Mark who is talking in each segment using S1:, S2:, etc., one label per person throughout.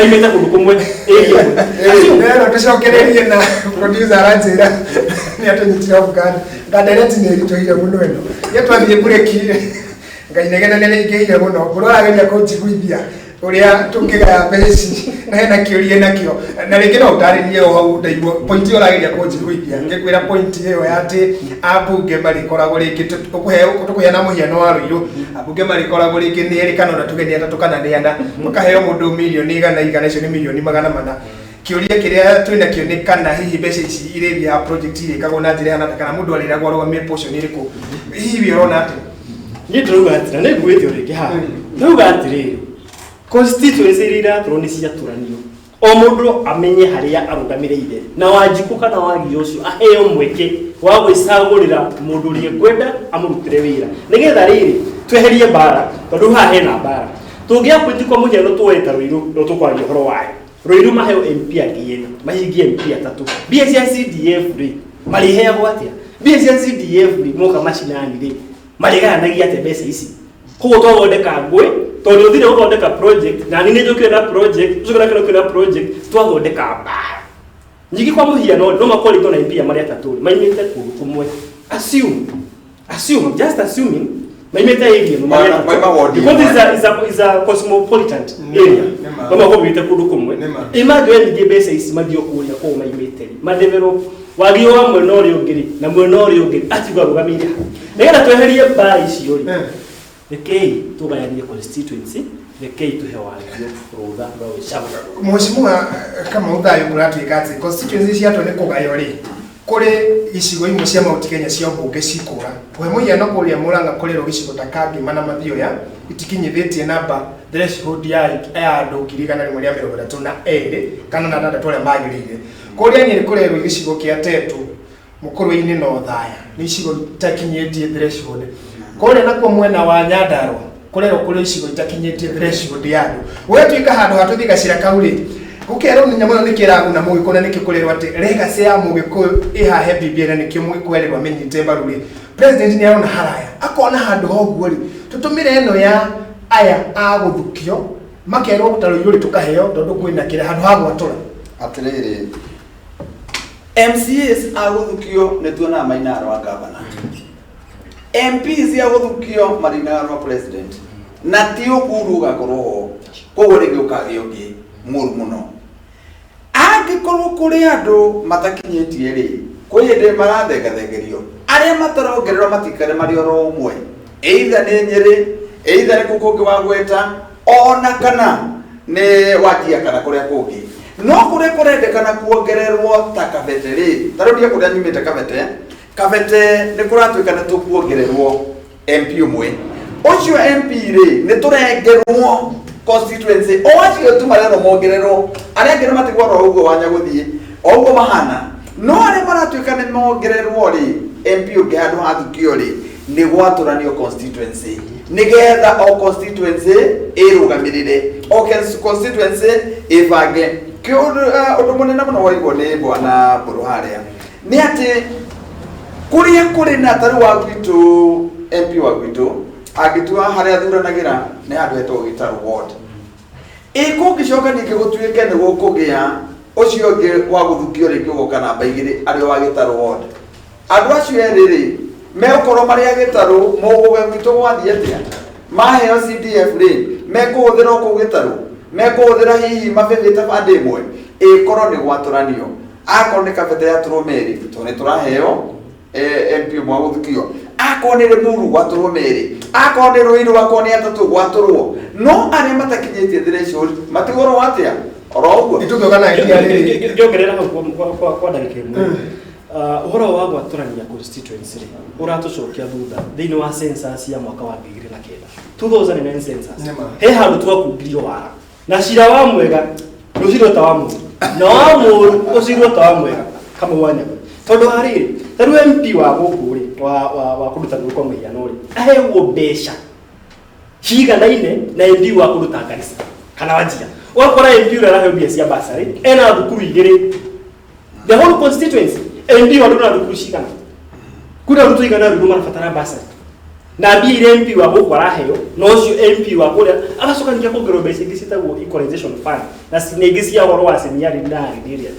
S1: Maimĩte kũndũ kũmwe, area ĩmwe. Assume.
S2: Rero tũcokererie na producer aranjĩra nĩ atũnyitire off guard. Ngandereti nĩ ĩritũhire mũno ĩno. Nĩ twathiĩ mburĩki ngainegene nĩ rĩingĩhire mũno. Ngũrũ arageria kũnjiguithia ũrĩa tũngĩgaya mbeca ici na hena kĩũria nakĩo. Na rĩngĩ no ũtarĩrie o hau ndaigua point ĩyo ũrageria kũnjiguithia. Ngĩkwĩra point ĩyo ya atĩ ambunge marĩkoragwo rĩngĩ tũkũheana mũhiano wa Ruiru. Ambunge marĩkoragwo rĩngĩ nĩ erĩ kana ona tuge nĩ atatũ kana nĩ ana. Makaheo mũndũ mirioni igana igana, icio nĩ mirioni 400. Kĩũria kĩrĩa twĩ nakĩo nĩ kana hihi mbeca ici irĩthiaga project irĩkagwo na njĩra ĩhana atĩa, kana mũndũ arĩragwo arũgamie portion ĩrĩkũ? Hihi we ũrona atĩa?
S1: Niĩ ndĩrauga atĩ, na nĩ nguĩte o rĩngĩ haha, ndĩrauga atĩrĩrĩ, constituency iria iratũrwo nĩ ciatũranio, o mũndũ amenye harĩa arũgamĩrĩire, na Wanjikũ kana Wagio ũcio aheo mweke wa gwĩcagũrĩra mũndũ ũrĩa ekwenda amũrutĩre wĩra, nĩgetha rĩrĩ tweherie mbara, tondũ haha hena mbara. Tũngĩ-appoint kwa mũhiano tuoe ta Ruiru, no tũkwaria ũhoro wayo. Ruiru maheo MP angĩ ena, mahingie MP atatũ. Mbia cia CDF rĩ, marĩheagwo atĩa? Mbia cia CDF rĩ, moka macinani rĩ, marĩgayanagia atĩa mbeca ici? Koguo twathondeka ngũĩ, tondũ ũthire gũthondeka project, na niĩ nĩnjũkire na project, ũcio nake nĩokire na project, twathondeka mbara. Ningĩ kwa mũhiano no makoretwo na MP marĩ atatũ rĩ, maimĩte kũndũ kũmwe. Assume, assume, I'm just assuming, maimĩte area ĩmwe marĩ atatũ.
S3: Maima ward
S1: Because
S3: ĩmwe.
S1: it's a cosmopolitan area.
S2: Nĩma.
S1: No makorwo maimĩte kũndũ kũmwe.
S2: Nĩma.
S1: Imagine ningĩ mbeca ici mathiĩ o kũrĩa kũu maimĩte rĩ, madevelop wagio wa mwena ũrĩa ũngĩ rĩ, na mwena ũrĩa ũngĩ rĩ, atigo arũgamĩire ha. Nĩgetha tweherie mbara icio rĩ, rekei tũgayanie constituency, rekei tũhe Wagio rũtha rwa gwĩcagũra.
S2: Mheshimiwa Kamau Thayũ, kũratuĩka atĩ constituency ciatua nĩ kũgaywo rĩ, kũrĩ icigo imwe cia Mount Kenya cia ũmbunge cikũra. Kũhe mũhiano, kũrĩa Murang'a kũrerwo gĩcigo ta Kangema na Mathioya itikinyithĩtie namba threshold ya andũ 132,000 kana 6 arĩa magĩrĩire. Kũrĩa Nyĩrĩ kũrerwo gĩcigo kĩa Tetu, Mũkũrwe-inĩ na Othaya nĩ icigo itakinyĩtie threshold. Kũrĩa nakuo mwena wa Nyandarua kũrerwo kũrĩ icigo itakinyĩtie threshold ya andũ. Gũgatuĩka handũ ha tũthiĩ gacĩra kau rĩ, gũkerwo nyamũ ĩno nĩkĩ ĩraguna Mũgĩkũyũ na nĩkĩ kũrerwo atĩ legacy ya Mũgĩkũyũ ĩhahe BBI na nĩkĩo Mũgĩkũyũ erĩrwo amĩnyite mbaru rĩ, president nĩ arona haraya, akona handũ ha ũguo rĩ, tũtũmĩre ĩno ya aya a gũthukio makerwo ta Ruiru rĩ tũkaheo tondũ kwĩna kĩrĩa handũ ha gwatũra.
S3: Atĩrĩrĩ, MCAs a gũthukio nĩ tuonaga mainaga rwa gavana, MPs a gũthukio marinaga rwa president, na ti ũkuru ũgakorwo ho, koguo rĩngĩ ũkagĩa ũngĩ mũru mũno. Angĩkorwo kũrĩ andũ matakinyĩtie rĩ, kwĩ hĩndĩ marathengathengerio arĩa matarongererwo matikare marĩ oro ũmwe, either nĩ Nyĩrĩ, either nĩ kũu kũngĩ wagweta, ona kana nĩ Wajia kana kũrĩa kũngĩ. No kũrĩa kũrendekana kuongererwo ta Kabete rĩ, ta rĩu ndiĩ kũrĩa nyumĩte Kabete. Kabete nĩ kũratuĩka nĩ tũkuongererwo MP ũmwe. Ũcio MP rĩ, nĩ tũrengerwo constituency o acio tu marerwo mongererwo, arĩa angĩ nĩ matigwo oro ũguo wanya gũthiĩ o ũguo mahana. No arĩa maratuĩka nĩ mongererwo rĩ, MP ũngĩ handũ hathukio rĩ, nĩ gwatũranio constituency nĩgetha o constituency ĩrũgamĩrĩre, o constituency ĩbange. Ũndũ mũnene mũno waigwo nĩ bwana Mbũrũ harĩa nĩ atĩ kũrĩa kũrĩ na tarĩu wa gwitũ, MP wa gwitũ angĩtua harĩa athuranagĩra nĩ handũ hetagwo Gĩtarũ ward, ĩ kũngĩcoka ningĩ gũtuĩke nĩ gũkũgĩa ũcio ũngĩ wa gũthukio rĩngĩ ũgoka namba 2 arĩ wa Gĩtarũ ward, andũ acio erĩ rĩ megũkorwo marĩ a Gĩtarũ. Mũgũge gwitũ gwathiĩ atĩa? Maheo CDF rĩ, mekũhũthĩra o kũu Gĩtarũ, mekũhũthĩra hihi mabĩbĩte bande ĩmwe? Ĩkorwo nĩ gwatũranio, akorwo nĩ Kabete yatũrwo merĩ tondũ nĩ tũraheo MP ũmwe wa gũthukio, akorwo nĩ Rĩmuru gwatũrwo merĩ, akorwo nĩ Ruiru, akorwo nĩ atatũ gwatũrwo, no arĩa matakinyĩtie threshold matigorwo atĩa oro ũguo.
S2: Nĩtũgĩũka na idea rĩrĩ.
S1: Ngĩongerera hau kwa ndagĩka ĩmwe. Ũhoro wa gwatũrania constituency rĩ, ũratũcokia thutha thĩinĩ wa census ya mwaka wa 2009, 2009 census.
S2: Nĩma.
S1: He handũ twakungirio wara na cira wa mwega rũcirwo ta wa mũru na wa mũru ũcirwo ta wa mwega kamwe wa nyamũ, tondũ wa rĩrĩ, ta rĩu MP wa gũkũ rĩ, wa kũndũ ta gũkũ kwa mũhiano rĩ, aheagwo mbeca ciganaine na MP wa kũndũ ta Garissa kana Wajir. Ũgakora MP ũrĩa araheo mbia cia bursary ena thukuru igĩrĩ, the whole constituency. MP wa na thukuru cigana? Kwĩna arutwo igana rĩu marabatara bursary. Na mbia iria MP wa gũkũ araheo no ũcio MP wa kũrĩa agacoka ningĩ akongererwo mbeca ingĩ ciĩtagwo equalization fund na ningĩ cia ũhoro wa seniority na area,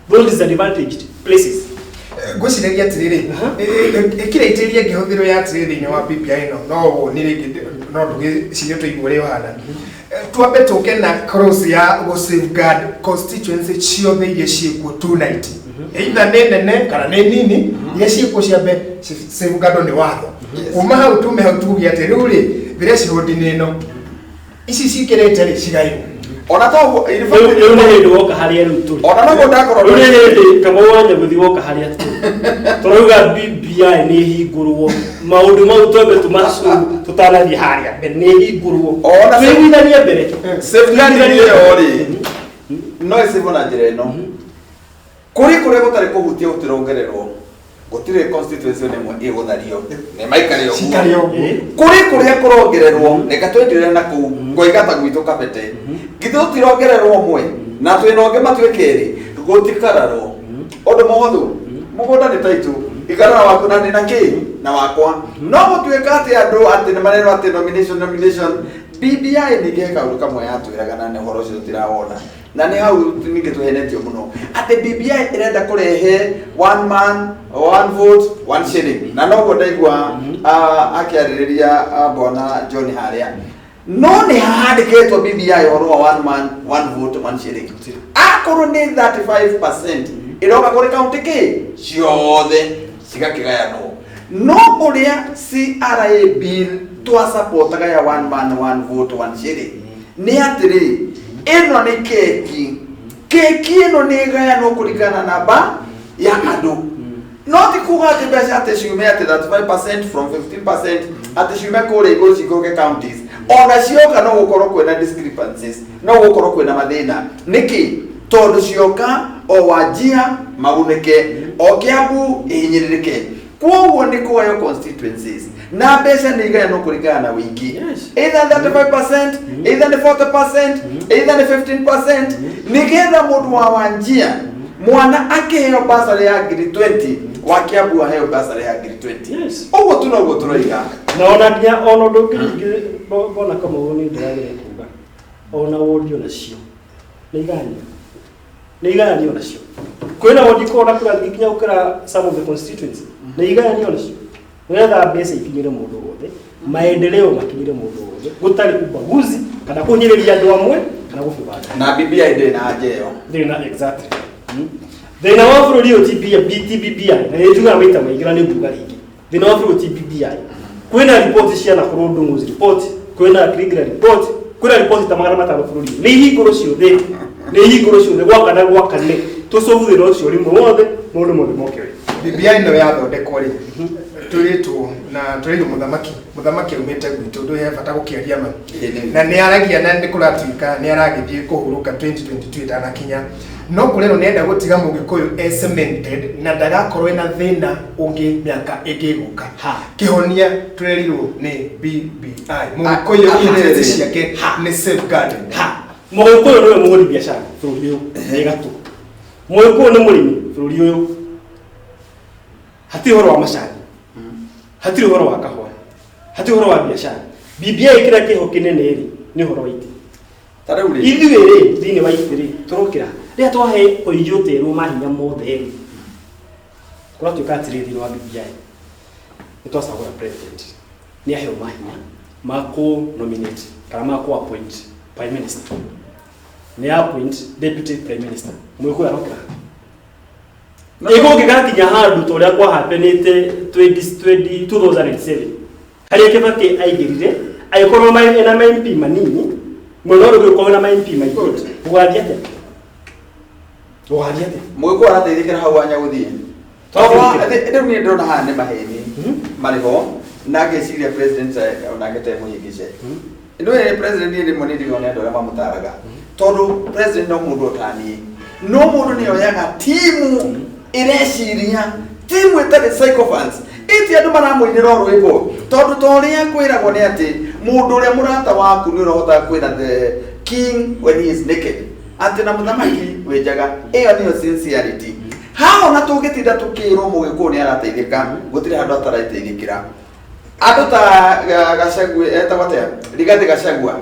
S1: those disadvantaged places.
S2: Ngwĩciragia atĩrĩrĩ, ĩkĩra itĩria ĩngĩhũthĩrwo ya atĩrĩrĩ thĩinĩ wa BBI ĩno, no woni rĩngĩ no ndũgĩcirie tũigue ũrĩa ũhana. Twambe tũke na clause ya gũ safeguard constituency ciothe iria ciĩkuo 290, either nĩ nene kana nĩ nini, iria ciĩkuo ciambe safeguard nĩ watho. Kuma hau tume hau tuge atĩ rĩu rĩ threshold nĩ ĩno, ici cikĩrĩte rĩ cigaĩrwo.
S3: Ona toguo.
S1: Rĩu nĩ hĩndĩ woka harĩa rĩu tũrĩ.
S3: Ona noguo ndakorwo.
S1: Rĩu nĩ hĩndĩ Kamau wa Nyaguthi woka harĩa tũrĩ, tũrauga BBI nĩ ĩhingũrwo, maũndũ mau twambe tũmacu tũtanathiĩ harĩa mbere, nĩ ĩhingũrwo.
S3: Ona
S1: twĩiguithanie mbere.
S3: Safeguarding ĩyo rĩ no ĩcĩvwo na njĩra ĩno: kũrĩ kũrĩa gũtarĩ kũhutia gũtirongererwo, gũtirĩ constituency ona ĩmwe ĩgũthario, nĩ maikare ũguo.
S2: Cikare ũguo.
S3: Kũrĩ kũrĩa kũrongererwo, reke twendirere na kũu ngoiga ta gwitũ Kabete, githĩ tũtirongererwo ũmwe na twĩna ũngĩ matuĩke erĩ, gũtikararwo ũndũ mũhũthũ. Mũgũnda nĩ taitũ, ikarara waku na ndĩ na kĩ na wakwa. No gũtuĩka atĩ andũ atĩ nĩ marerwo atĩ nomination, nomination, BBI ningĩ he kaũndũ kamwe yatwĩraga na nĩ ũhoro ũcio tũtirawona, na nĩ hau ningĩ tũhenetio mũno atĩ BBI ĩrenda kũrehe one man, one vote, one shilling, na noguo ndaigua akĩarĩrĩria bwana John harĩa. No nĩ hahandĩkĩtwo BBI ũhoro wa one man, one vote, one shilling? Akorwo nĩ 35% ĩroka kũrĩ kaunti kĩ ciothe cigakĩgayanwo, no ũrĩa CRA bill twasapotaga ya one man, one vote, one shilling nĩ atĩrĩ, ĩno nĩ keki, keki ĩno nĩ ĩgayanwo kũringana na namba ya andũ, no ti kuga atĩ mbeca atĩ ciume atĩ 35% from 15% atĩ ciume kũrĩa igũrũ cikũrũke counties. Ona cioka no gũkorwo kwĩna discrepancies, no gũkorwo kwĩna mathĩna. Nĩkĩ? Tondũ cioka o Wanjia magunĩke, o Kiambu ĩhinyĩrĩrĩke. Koguo nĩ kũgaywo constituencies na mbeca nĩ igayanwo kũringana na wĩingĩ, either 35%, either nĩ 40%, either nĩ 15%, nĩgetha mũndũ wa Wanjia mwana akĩheo basarĩ ya ngiri 20, wa Kiambu aheo basarĩ ya ngiri 20. Ũguo tu noguo tũroiga.
S1: Na ona nginya ona ũndũ ũngĩ ningĩ mbona Kamau nĩ ndĩrageria kuga, ona wondi onacio nĩ igayanio, nĩ igayanio onacio. Kwĩna wondi kona kũrathiĩ nginya gũkĩra some of the constituency, nĩ igayanio onacio, nĩgetha mbeca ikinyĩre mũndũ wothe, maendeleo makinyĩre mũndũ wothe, gũtarĩ ubaguzi kana kũhinyĩrĩria andũ amwe kana gũbũthanga.
S3: Na BBI ndĩrĩ na anja ĩyo.
S1: Thĩna exactly. Thĩna wa bũrũri ũyũ ti ti BBI, na nĩ njugaga maita maingĩ na nĩ nguga rĩngĩ, thĩna wa bũrũri ti BBI. Kwĩna riboti cia Nakuru Ndung'u's report, kwĩna Kriegler report, kwĩna riboti ta 500 bũrũri. Nĩ ihingũrwo ciothe, nĩ ihingũrwo ciothe gwaka na gwakane tũcobu thĩna ũcio rĩmwe wothe, maũndũ mothe moke wega.
S2: BBI ĩno yathondekwo rĩ, twĩrĩtwo na twĩrĩirwo mũthamaki, mũthamaki aumĩte gwitũ, ndũ he bata gũkĩaria ma. Na nĩ aragia na nĩ kũratuĩka nĩ aragĩthiĩ kũhurũka 2022 ĩtanakinya, no kũrerwo nĩ enda gũtiga mũgĩkũyũ e cemented na ndagakorwo ena thĩna ũngĩ mĩaka ĩngĩ ĩgũka. Kĩhonia tũrerirwo nĩ BBI, mũgĩkũyũ interest ciake nĩ safeguarded.
S1: Ha, mũgĩkũyũ nĩwe mũhũri biacara bũrũri ũyũ nĩ gatũ, mũgĩkũyũ nĩ mũrĩmi bũrũri ũyũ. Hatirĩ ũhoro wa macani, hatirĩ ũhoro wa kahũa, hatirĩ ũhoro wa biacara. BBI kĩrĩa kĩho kĩnene rĩ nĩ ũhoro wa itĩ.
S3: Ta rĩu rĩ,
S1: Ithuĩ rĩ thĩinĩ wa itĩ rĩ tũrokĩra rĩrĩa twahe ũiyũ terwo mahinya mothe rĩ, kũratuĩka atĩrĩ, thĩinĩ wa BBI nĩ twacagũra president, nĩ aheo mahinya ma kũ nominate kana ma kũ appoint prime minister, nĩ appoint deputy prime minister, mũgĩkũyũ arokĩra ĩgũngĩgakinya handũ ta ũrĩa kwahapenĩte 20 2007 harĩa Kibaki aingĩrire agĩkorwo ena ma MP manini, mwena ũrĩa ũngĩ ũkorwo na ma MP maingĩ. Gũgathiĩ atĩa? Gũgathiĩ atĩa?
S3: Mũgĩkũyũ arateithĩkĩra hau wanya gũthiĩ.
S1: Twateithĩkĩra.
S3: Rĩu niĩ ndĩrona haha nĩ maheni marĩ ho, na ngeciria president onake te mũhĩngĩce. Nĩ president niĩ rĩmwe nĩ ndigagwo nĩ andũ arĩa mamũtaraga, tondũ president no mũndũ otaniĩ, no mũndũ nĩ oyaga timu ĩreciria, timu ĩtarĩ sycophants, ĩti andũ maramũinĩra o rwĩmbo, tondũ ta ũrĩa kwĩragwo nĩ atĩ mũndũ ũrĩa mũrata waku nĩ ũrĩa kwĩra the king when he is naked, atĩ na mũthamaki wĩ njaga. Ĩyo nĩyo sincerity. Haha ona tũngĩtinda tũkĩrwo mũgĩkũyũ nĩ arateithĩka, gũtirĩ handũ atarateithĩkĩra. Andũ ta Gachagua etagwo atĩa, Rigathĩ Gachagua,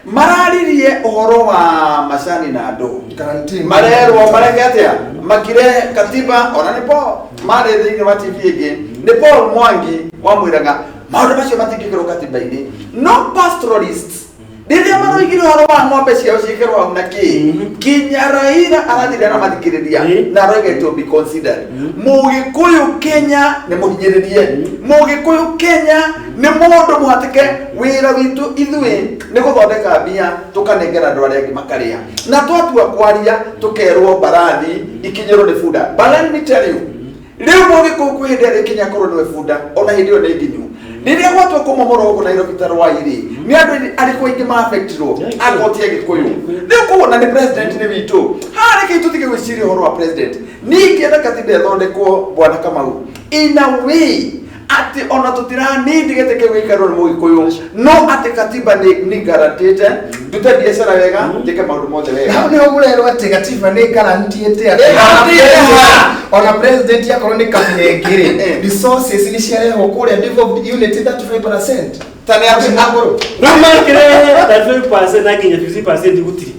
S3: mararirie ũhoro wa macani na andũ
S2: Guarantee.
S3: Marerwo mareke atĩa, makire katiba. Ona nĩ Paul marĩ thĩinĩ wa TV ĩngĩ, nĩ Paul Mwangi wamwĩraga maũndũ macio matingĩkĩrwo katiba-inĩ. No pastoralists rĩrĩa maroigire ũhoro wa ng'ombe ciao ciĩkĩrwo hau na kĩ, kinya Raila arathire aramathikĩrĩria na aroiga it will be considered. Mũgĩkũyũ Kenya nĩ mũhinyĩrĩrie, mũgĩkũyũ Kenya nĩ mũndũ mũhatĩke. Wĩra witũ ithuĩ nĩ gũthondeka mbia tũkanengera andũ arĩa angĩ makarĩa, na twatua kwaria tũkerwo mbarathi ikinyĩrwo nĩ bunda. But let me tell you, rĩu mũgĩkũyũ kwĩ hĩndĩ ĩrĩa ikinya korwo nĩwe bunda, ona hĩndĩ ĩyo nĩ nginyu. Rĩrĩa gwatua kũmomorwo gũkũ Nairobi ta rwai-rĩ, nĩ andũ arĩkũ aingĩ ma-affectirwo? Akorwo ti Agĩkũyũ. Rĩu koguo na nĩ president nĩ witũ haha, reke tũtige gwĩciria ũhoro wa president. Niĩ ingĩenda katiba ĩthondekwo, bwana Kamau, in a way atĩ ona tũtiranindi gĩtĩ kĩu gĩikarwo nĩ mũgĩkũyũ, no atĩ katiba nĩ guarantĩte ndute biacara wega, njĩke maũndũ mothe wega.
S2: Hau niho mũrerwo atĩ gatiba nĩ guaranteete atĩ
S3: Ĩguarantĩte.
S2: Ona president akorwo nĩ kabira ĩngĩ rĩ, resources nĩ ciarehwo kũrĩa devolved unit 35%.
S3: Ta nĩ atĩ
S2: Agũrũ.
S1: Rĩu mekĩre 35% na nginya 50% gũtirĩ.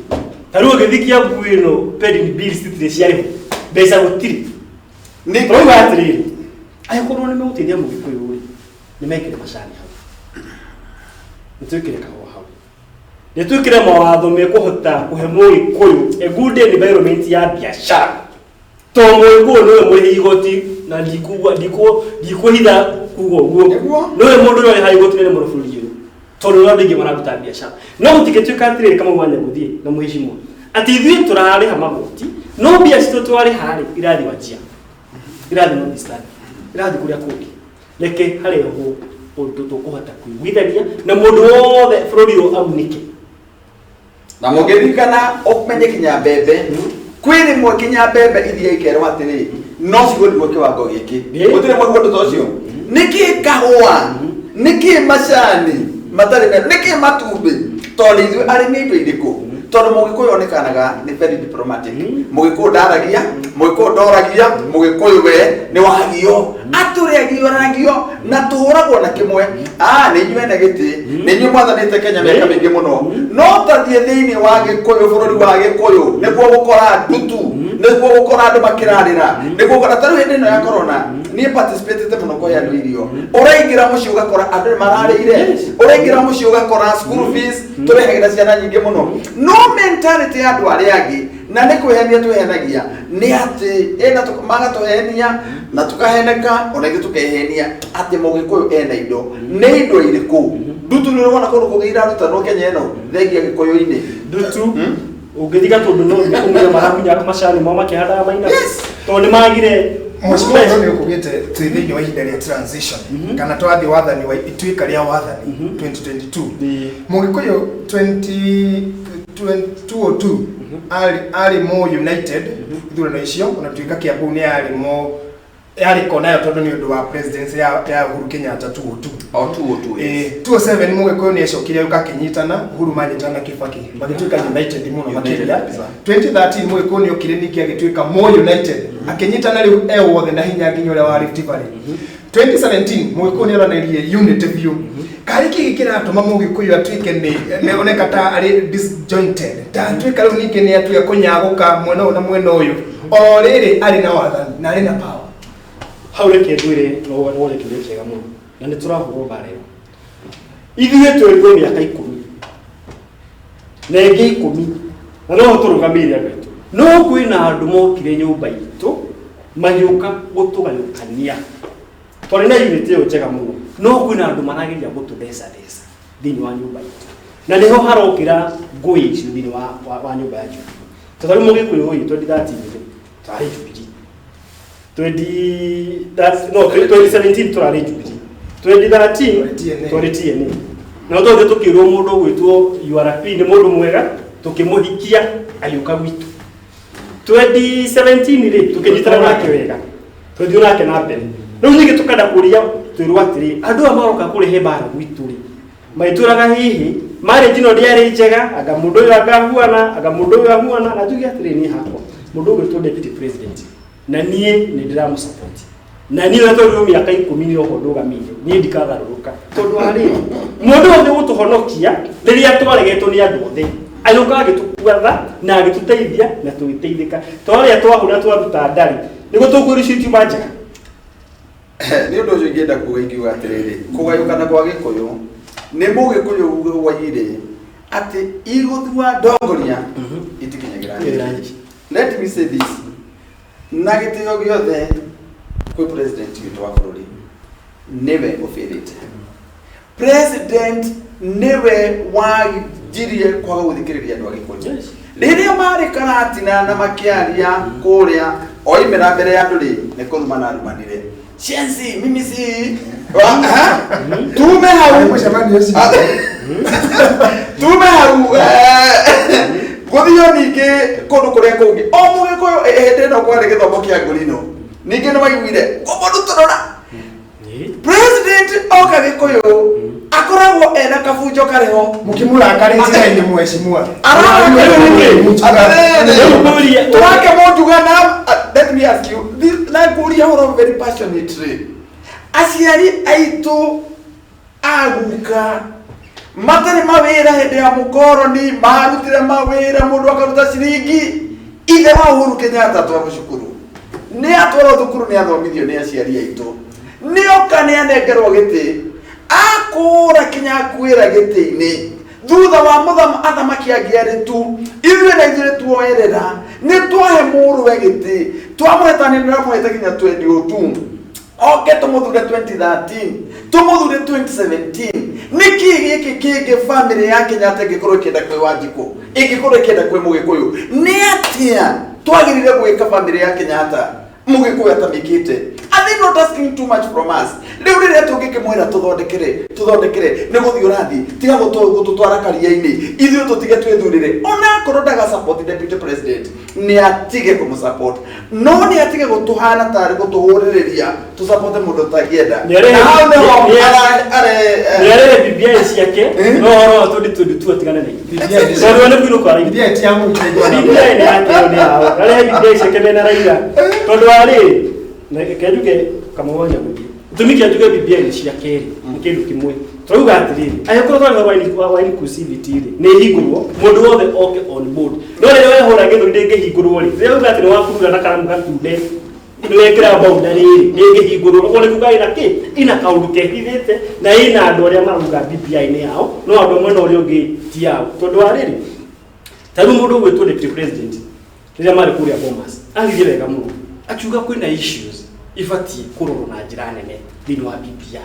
S1: Ta rĩu ũgĩthiĩ Kiambu ĩno, pending bills citirĩ ciarĩhwo, mbeca gũtirĩ.
S3: Nĩ
S1: Rauga atĩrĩrĩ, angĩkorwo nĩ megũteithia mũgĩkũyũ rĩ, nĩ mekĩre macani hau, nĩ twĩkĩre kahũa hau, nĩ twĩkĩre mawatho mekũhota kũhe mũgĩkũyũ a good environment ya biacara, to mũgĩkũyũ nĩwe mũrĩhi igoti, na ndikuhitha kuga ũguo.
S3: Nĩguo.
S1: Nĩwe mũndũ ũrĩa ũrĩhaga igoti nene mũno bũrũri ũyũ, tondũ nĩ andũ aingĩ mararuta biacara. No gũtingĩtuĩka atĩrĩrĩ, Kamau wa Nyagũthiĩ na mũhĩcimwo, atĩ ithuĩ tũrarĩha magoti, no mbia citũ twarĩha rĩ, irathiĩ Wajir, irathiĩ North Eastern, irathiĩ kũrĩa kũngĩ. Reke harehwo ũndũ tũkũhota kũiguithania na mũndũ wothe bũrũri ũyũ agunĩke.
S3: Na mũngĩririkana ũmenye kinya mbembe, kwĩ rĩmwe kinya mbembe ithiĩ ikerwo atĩrĩ no cigũrirwo kĩwango gĩkĩ. Gũtirĩ mwagua ũndũ ta ũcio. Nĩkĩ kahũa, nĩkĩ macani matarĩ mega, nĩkĩ matumbĩ? Tondũ ithuĩ arĩmi indo irĩkũ? Tondũ mũgĩkũyũ onekanaga nĩ very diplomatic. Mũgĩkũyũ ndaragia, mũgĩkũyũ ndoragia, mũgĩkũyũ we nĩ wagio atũrĩagio na tũhũragwo na kĩmwe. Ah, nĩ inyuĩ ene gĩtĩ, nĩ inyuĩ mwathanĩte Kenya mĩaka mĩingĩ mũno. No tathiĩ thĩinĩ wa gĩkũyũ, bũrũri wa gĩkũyũ, nĩguo gũkora ndutu, nĩguo gũkora andũ makĩrarĩra, nĩguo gũkora ta rĩu hĩndĩ ĩno ya corona niĩ participatĩte mũno kũhe andũ irio. Ũraingĩra mũciĩ ũgakora andũ nĩ mararĩire, ũraingĩra mũciĩ ũgakora school fees tũrehagĩra ciana nyingĩ mũno. No mentality ya andũ arĩa angĩ, na nĩ kwĩhenia twĩhenagia, nĩ atĩ ĩna magatũhenia na tũkaheneka, ona ithuĩ tũkehenia atĩ mũgĩkũyũ ena indo. Nĩ indo irĩkũ? Ndutu nĩ ũrona kũndũ kũngĩ irarutanwo Kenya ĩno thengia gĩkũyũ-inĩ?
S1: Ndutu ũngĩthika tũndũ no ũmenya maramunya macani mao makĩhandaga maina, tondũ nĩ magire.
S2: Mheshimiwa, nĩ ũkugĩte twĩ thĩinĩ wa ihinda rĩa transition, kana twathiĩ wathani wa ituĩka rĩa wathani 2022. Mũgĩkũyũ 2002 arĩ more united ithurano icio, ona tuĩka Kiambu nĩ yarĩ more yarĩ kona ĩyo, tondũ nĩ ũndũ wa presidency ya Uhuru Kenyatta 202.
S3: O tu o tu.
S2: Eh, 207 mũgĩkũyũ nĩ acokire ũka akĩnyitana, Uhuru manyitana na Kibaki magĩtuĩka united mũno.
S3: United
S2: makĩria.
S3: kabisa.
S2: 2013 mũgĩkũyũ nĩ okire ningĩ agĩtuĩka more united, akĩnyitana rĩu e wothe na hinya nginya ũrĩa wa Rift Valley. 2017 mũgĩkũyũ nĩ oranĩrie unity biũ. Karĩ kĩĩ kĩratũma mũgĩkũyũ atuĩke nĩ oneka ta arĩ disjointed, ta atuĩka rĩu ningĩ nĩ atuĩka kũnyagũka mwena ũyũ na mwena ũyũ, o rĩrĩ arĩ na wathani na arĩ na power?
S1: Hau reke ngwĩre, no wone kĩũria kĩega mũno, na nĩ tũrahũrwo mbara ĩyo. Ithuĩ twerirwo mĩaka 10 na ĩngĩ 10 na no tũrũgamĩrĩre andũ aitũ, no kwĩna andũ mokire nyũmba itũ magĩũka gũtũgayũkania. Twarĩ na unit ĩyo njega mũno, no kwĩna andũ marageria gũtũthecatheca thĩinĩ wa nyũmba itũ, na nĩho harokĩra ngũĩ icio thĩinĩ wa nyũmba ya Jubilee. Tondũ rĩu mũgĩkũyũ ũyũ 2013 rĩ, twarĩ Jubilee 20 that's no 2017 turarĩ Jubilee, 2013
S2: TNA.
S1: twarĩ TNA, na twathiĩ tũkĩrwo mũndũ ũgwĩtwo URP nĩ mũndũ mwega, tũkĩmũhikia agĩũka gwitũ. 2017 rĩ, tũkĩnyitana nake wega, tũthiĩ nake na mbere. Rĩu ningĩ tũkenda kũria, twĩrwo atĩrĩ, andũ aya maroka kũrehe mbara gwitũ rĩ, maitũraga hihi marriage ĩno ndĩarĩ njega, anga mũndũ ũyũ angahuana, anga mũndũ ũyũ ahuana. Na njuge atĩrĩ, niĩ hakwa mũndũ ũgwĩtwo deputy president, na niĩ nĩ ndĩramũsupport. Na niĩ ũrĩa tondũ mĩaka 10 nĩ oho ndũgamĩire, niĩ ndikagarũrũka. Tondũ wa rĩrĩ, mũndũ wothe ũgũtũhonokia rĩrĩa twaregetwo nĩ andũ othe, agĩũka agĩtũkuatha na agĩtũteithia na tũgĩteithĩka. Twarĩa twahũra twaruta ndarĩ, nĩguo tũkwĩrwo icio itiuma njega.
S3: Nĩ ũndũ ũcio ingĩenda kuga ingiuga atĩrĩrĩ, kũgayũkana kwa Gĩkũyũ nĩ Mũgĩkũyũ waigire atĩ igũthua ndongoria itikinyagĩra nyeki. Let me say this na gĩtĩo gĩothe kwĩ president witũ wa bũrũri, nĩwe ũbĩrĩte president, nĩwe wanjirie kwaga gũthikĩrĩria andũ a Gĩkũyũ. Rĩrĩa marĩ karatina na makĩaria kũrĩa oimĩra mbere ya andũ rĩ, nĩ kũrumana arumanire shenzi mimi si ha? Tume hau.
S2: Mũcemanio ũcio.
S3: Tume hau, gũthio ningĩ kũndũ kũrĩa kũngĩ o Mũgĩkũyũ. Hĩndĩ ĩno kwarĩ gĩthomo kĩa ngũrino, ningĩ nĩ waiguire kũmũrutũrũra president oka Gĩkũyũ akoragwo ena kabunjo karĩ ho.
S2: Mũkĩmũrakarĩ njĩra-inĩ, mheshimiwa.
S1: Rĩu
S3: Twake mũnjuga na let me ask you this, na ngũria ũhoro very passionately, aciari aitũ aguka matarĩ mawĩra hĩndĩ ya mũkoroni marutire mawĩra, mũndũ akaruta ciringi. Ithe wa Uhuru Kenyatta atwarwo cukuru, nĩ atwarwo thukuru, nĩ athomithio nĩ aciari aitũ, nĩ oka nĩ anengerwo gĩtĩ, akũra kinya akuĩra gĩtĩ-inĩ thutha wa mũthama athamaki angĩ arĩ tu. Ithuĩ na ithuĩ tuoerera nĩ twahe mũrũwe gĩtĩ, twamũheta nĩ ndĩramũhete nginya 2002, oke tũmũthure 2013, tũmũthure 2017. Nĩkĩ gĩkĩ kĩngĩ family ya Kenyatta ĩngĩkorwo ĩkĩenda kwĩ Wanjikũ, ĩngĩkorwo ĩkĩenda kwĩ Mũgĩkũyũ? Nĩ atĩa twagĩrĩire gwĩka family ya Kenyatta Mũgĩkũyũ atamĩkĩte? Are they not asking too much from us? Rĩu rĩrĩa tũngĩkĩmwĩra tũthondekere, tũthondekere nĩ gũthiĩ ũrathiĩ, tiga gũtũtwara karia-inĩ, ithuĩ tũtige twĩthurĩre. Onakorwo ndaga support deputy president, nĩ atige kũmũ support, no nĩ atige gũtũhana tarĩ gũtũhũrĩrĩria tũsapote mũndũ ũtangĩenda. Na hau nĩho
S1: Nĩ arehe BBI ciake.
S3: Eh?
S1: No ũhoro wa 2022 atigane na ithuĩ, tondũ we nĩ kwĩrwo kwa Raila.
S2: BBI ti ya mũingĩ.
S1: BBI nĩ yake, ĩyo nĩ yao. Arehe BBI ciake mena Raila, tondũ wa rĩrĩ, na reke njuge Kamau wa Nyagũthiĩ, gĩtũmi kĩa njuge BBI nĩ ciake rĩ, nĩ kĩndũ kĩmwe tũrauga atĩrĩrĩ, angĩkorwo twarĩ ũhoro wa inclusivity rĩ, nĩ ĩhingũrwo mũndũ wothe oke on board. No rĩrĩa wehũra gĩthũri ndĩngĩhingũrwo rĩ, rĩrĩa uga atĩ nĩ wakurura na karamu gatune nĩ wekĩra boundary rĩ, ndĩngĩhingũrwo. Ũguo nĩ kuga ĩna kĩ, ina kaũndũ kehithĩte na ĩna andũ arĩa marauga BBI nĩ yao, no andũ a mwena ũrĩa ũngĩ ti yao. Tondũ wa rĩrĩ, ta rĩu mũndũ ũgwĩtwo deputy president, rĩrĩa marĩ kũrĩa Bomas, aririe wega mũno akiuga kwĩna issues ibatiĩ kũrorwo na njĩra nene thĩinĩ wa BBI.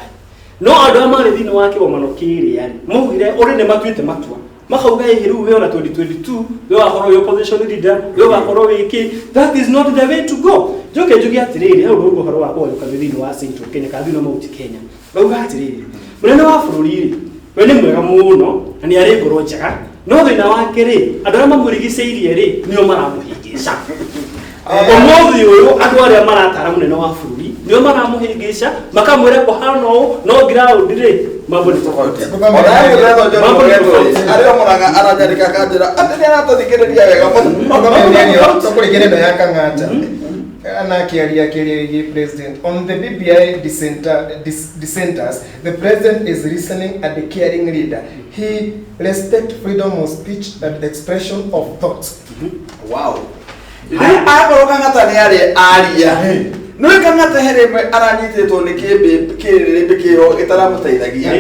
S1: No andũ arĩa marĩ thĩinĩ wa kĩgomano kĩrĩa rĩ, maugire ũrĩ nĩ matuĩte matua, makauga ĩhĩ rĩu we ona 2022 we wakorwo wĩ opposition leader, we wakorwo wĩ kĩ. That is not the way to go. Njoke njuge atĩrĩrĩ, hau ndauga ũhoro wa kũgayũkanio thĩinĩ wa Central Kenya kana thĩinĩ wa Mount Kenya, ngauga atĩrĩrĩ, mũnene wa bũrũri rĩ, we nĩ mwega mũno na nĩ arĩ ngoro njega, no thĩna wake rĩ, andũ arĩa mamũrigicĩirie rĩ, nĩo maramũhĩngĩca. Ũmũthĩ ũyũ andũ arĩa maratara mũnene wa bũrũri nĩo maramũhĩngĩca, makamwĩra kũhana ũũ, no ground rĩ, mambo nĩ tofauti.
S3: Arĩa mũraga aranyandĩka akanjĩra atĩ nĩ aratũthikĩrĩria wega mũno.
S2: Tũkũrĩkĩria ĩno ya Kang'ata ana akĩaria akĩaria ĩgiĩ president on the BBI dissenters. The president is listening and caring leader. He respect freedom of speech and expression of thoughts.
S3: Wow, rĩu akorwo Kang'ata nĩ arĩ aria, nĩ Kang'ata he rĩmwe aranyitĩtwo nĩ kĩrĩrĩmbĩ kĩo gĩtaramũteithagia.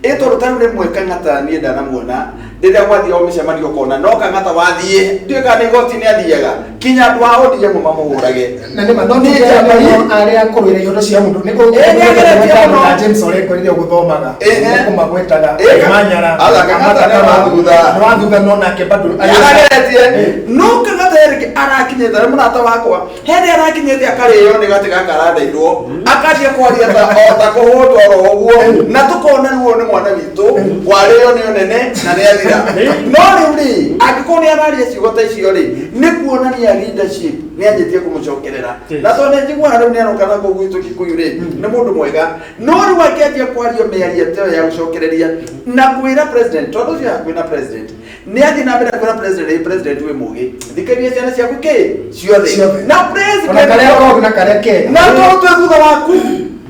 S3: Ĩ tondũ ta rĩu rĩmwe Kang'ata niĩ ndanamuona rĩrĩa gwathiĩ o mĩcemanio, ũkona no Kang'ata wathiĩ, ndiũĩ kana nĩ igoti-inĩ athiaga kinya andũ a ODM mamũhũrage.
S2: Na nĩ ma no
S3: Nĩ
S2: tuge
S3: njamba.
S2: no arĩa kũrũĩra ihoto cia mũndũ nĩ
S3: Ĩ, nĩ ageretie mũno.
S2: na James Orengo rĩrĩa ũgũthomaga kũmagwetaga Manyara.
S3: Aca, Kang'ata nĩ wa thutha.
S2: Nĩ wa thutha, no nake bado
S3: arageretie. No Kang'ata herĩ arakinyĩte nĩ mũrata wakwa, herĩ arakinyĩte akarĩo nĩ gatĩ gaka arandeirwo, akanjia kwaria ta o ta kũhũndwo oro ũguo, na tũkona ruo nĩ mwana witũ warĩo nĩ ũnene na nĩ athira. wĩra. No rĩu rĩ, angĩkorwo nĩ araria ciugo ta icio rĩ, nĩ kuonania leadership nĩ anjĩtie kũmũcokerera. Na tondũ nĩ njiguaga rĩu nĩ aroka na kũu gwitũ Kikuyu rĩ, nĩ mũndũ mwega. No rĩu akĩanjia kwaria mĩario ta ĩyo ya gũcokereria na kwĩra president, tondũ ũcio hakuhĩ na president, nĩ athiĩ na mbere kwĩra president, "Ĩ president wĩ mũgĩ, thikĩrĩria ciana ciaku kĩ ciothe."
S2: Ciothe.
S3: Na
S2: Ona
S3: president
S2: karĩa koru na karĩa kega.
S3: Na tondũ twĩ thutha waku,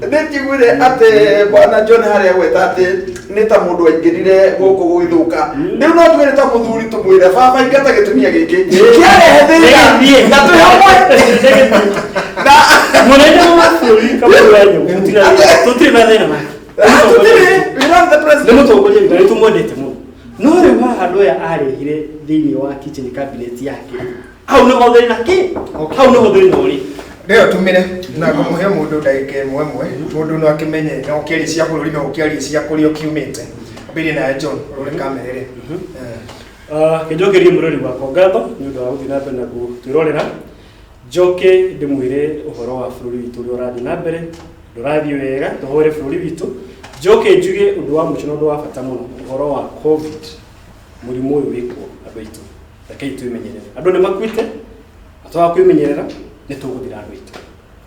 S3: nĩ njiguire atĩ bwana John harĩa gweta atĩ nĩ ta mũndũ waingĩrire gũkũ gũgĩthũka. Rĩu no twĩre ta mũthuri, tũmwĩre, "Baba, ingata gĩtumia gĩkĩ kĩarehe thĩna," na twĩ hamwe na
S1: Mũnene wa bũrũri Kamau wa Nyamũ, tũtirĩ na thĩna nake.
S3: Tũtirĩ, we love the
S1: Nĩ
S3: president.
S1: mũtongoria witũ, nĩ tũmwendete mũno, no rĩu haha andũ aya arehire thĩinĩ wa kitchen cabinet yake, hau nĩho thĩna kĩ, hau nĩho thĩna ũrĩ.
S2: Rĩo tumire na ngũmũhe mũndũ ndagĩka ĩmwe ĩmwe, mũndũ no akĩmenye no ũkĩaria cia bũrũri, no ũkĩaria cia kũrĩa ũkiumĩte. Ambĩrĩrie nawe John, ũrore kamera ĩrĩ.
S1: Kĩnjokerie mũrori wakwa ngatho nĩ ũndũ wa gũthiĩ na mbere na gũtwĩrorera. Njoke ndĩmwĩre ũhoro wa bũrũri witũ ũrĩa ũrathiĩ na mbere, ndũrathiĩ wega, tũhoere bũrũri witũ. Njoke njuge ũndũ wa mũico na ũndũ wa bata mũno, ũhoro wa COVID, mũrimũ ũyũ wĩkuo. Andũ aitũ, rekei twĩmenyerere. Andũ nĩ makuĩte, na twaga kwĩmenyerera nĩ tũgũthira. Andũ aitũ,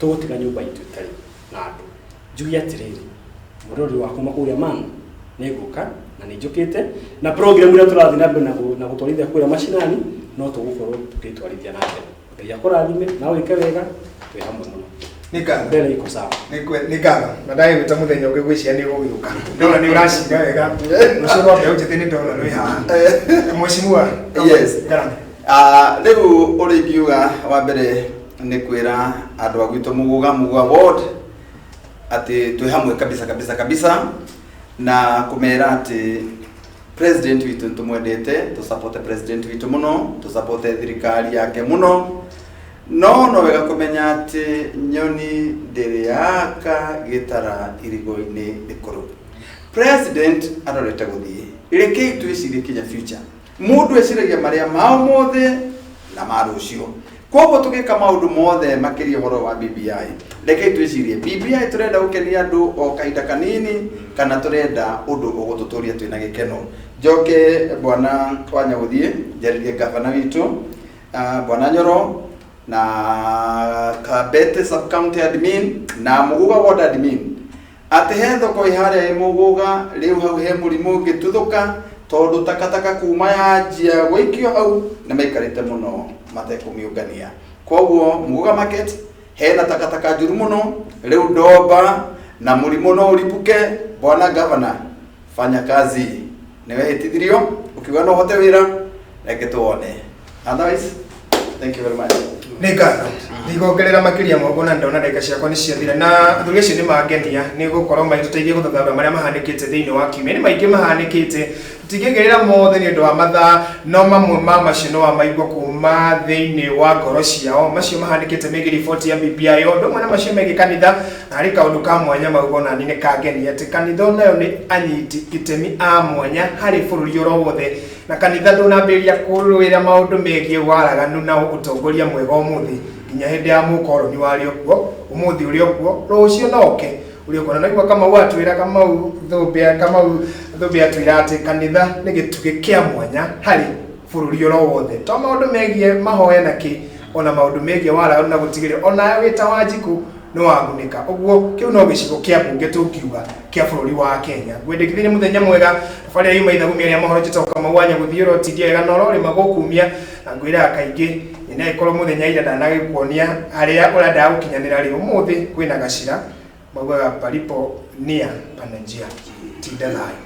S1: tũgũtiga nyũmba itũ ĩtarĩ na andũ. Njuge atĩrĩrĩ, mũrori wa kuma kũrĩa man nĩ ngũka na nĩ njũkĩte na program ĩrĩa tũrathiĩ na mbere na gũtwarithia kũrĩa macinani, no tũgũkorwo tũkĩtwarithia na mbere. Ngai akũrathime na wĩke wega, twĩ hamwe mũno.
S2: Nĩ ngatho.
S1: Mbere iko sawa.
S2: Nĩ ngatho na ndagĩgwĩta mũthenya ũngĩ, gwĩciria nĩ ũgũgĩũka. Ndona nĩ ũracinga wega rũciũ rwa mbeũ njĩthĩ, nĩ ndona rwĩ haha, mheshimiwa.
S3: Yes.
S2: Ngarama.
S3: Ah, rĩu ũrĩa ingiuga wa mbere nĩ kwĩra andũ a gwitũ Muguga, Muguga ward, atĩ twĩ hamwe kabisa kabisa kabisa, na kũmera atĩ president witũ nĩ tũmwendete, tũsapote president witũ mũno, tũsapote thirikari yake mũno. No wega kũmenya atĩ nyoni ndĩrĩ yaka gĩtara irigo-inĩ rĩkũrũ. President arorete gũthiĩ, rekei twĩcirie kinya future. Mũndũ eciragia marĩa ma ũmũthĩ na ma rũciũ. Koguo tũgĩka maũndũ mothe, makĩria ũhoro wa BBI, rekei twĩcirie, BBI tũrenda gũkenia andũ o kahinda kanini kana tũrenda ũndũ ũgũtũtũria twĩna gĩkeno? Njoke bwana wanya gũthiĩ njarĩrie gavana witũ, bwana Nyoro, na Kabete sub county admin na Muguga ward admin, atĩ he thoko ĩ harĩa ĩ Mũgũga. Rĩu hau he mũrimũ ũngĩtuthũka, tondũ takataka kuma yanjia gũikio hau nĩ maikarĩte mũno matekũmĩũngania. Koguo Muguga market hena takataka njũru mũno rĩu, ndomba na mũrimũ no ũribũke. Bwana governor, fanya kazi, nĩ wehĩtithirio ũkiuga no ũhote wĩra, reke tuone. Otherwise, thank you very much.
S2: Nĩ ngatho, ndigongerera makĩria moko na ndona ndagĩka ciakwa nĩ ciathira, na athuri acio nĩ mangenia nĩ gũkorwo magĩtũteithia gũthathaũra marĩa mahanĩkĩte thĩinĩ wa kiumia. Nĩ maingĩ mahanĩkĩte, tũtingĩingĩrĩra mothe nĩ ũndũ wa mathaa, no mamwe ma macio no wamaigua kuma thĩinĩ wa ngoro ciao, macio mahanĩkĩte megiĩ riboti ya BBI, o ũndũ ũmwe na macio megiĩ kanitha. Na harĩ kaũndũ ka mwanya mauga onani nĩ kangenia, atĩ kanitha onayo nĩ anyiti itemi a mwanya harĩ bũrũri oro wothe, na kanitha ndũnambĩrĩria kũrũĩra maũndũ megiĩ waraganu na ũtongoria mwega ũmũthĩ. Nginya hĩndĩ ya mũkoroni warĩ okuo, ũmũthĩ ũrĩ okuo, rũciũ no oke ũrĩ okuo. Na naigua Kamau atwĩra, Kamau Thũmbĩ atwĩra atĩ kanitha nĩ gĩtugĩ kĩa mwanya harĩ bũrũri oro wothe, to maũndũ megiĩ mahoya na kĩ, ona maũndũ megiĩ waraganu na gũtigĩrĩra onawe wĩ ta Wanjikũ nĩ wagunĩka. Ũguo kĩu no gĩcigo kĩa mbunge tũngiuga kĩa bũrũri wa Kenya. Ngwendekithĩrie mũthenya mwega. Thabarĩ yuma ithagumia rĩa mohoro, njĩtagwo Kamau wa Nyagũthiĩ, ũrotindia wega na ũrorĩma gũkumia. Na ngwĩraga kaingĩ, nyene ĩkorwo mũthenya ira ndanagĩkuonia harĩa ũrendaga gũkinyanĩra rĩ, ũmũthĩ kwĩna gacĩra. Maugaga palipo nia pana njia. Tinda thayũ.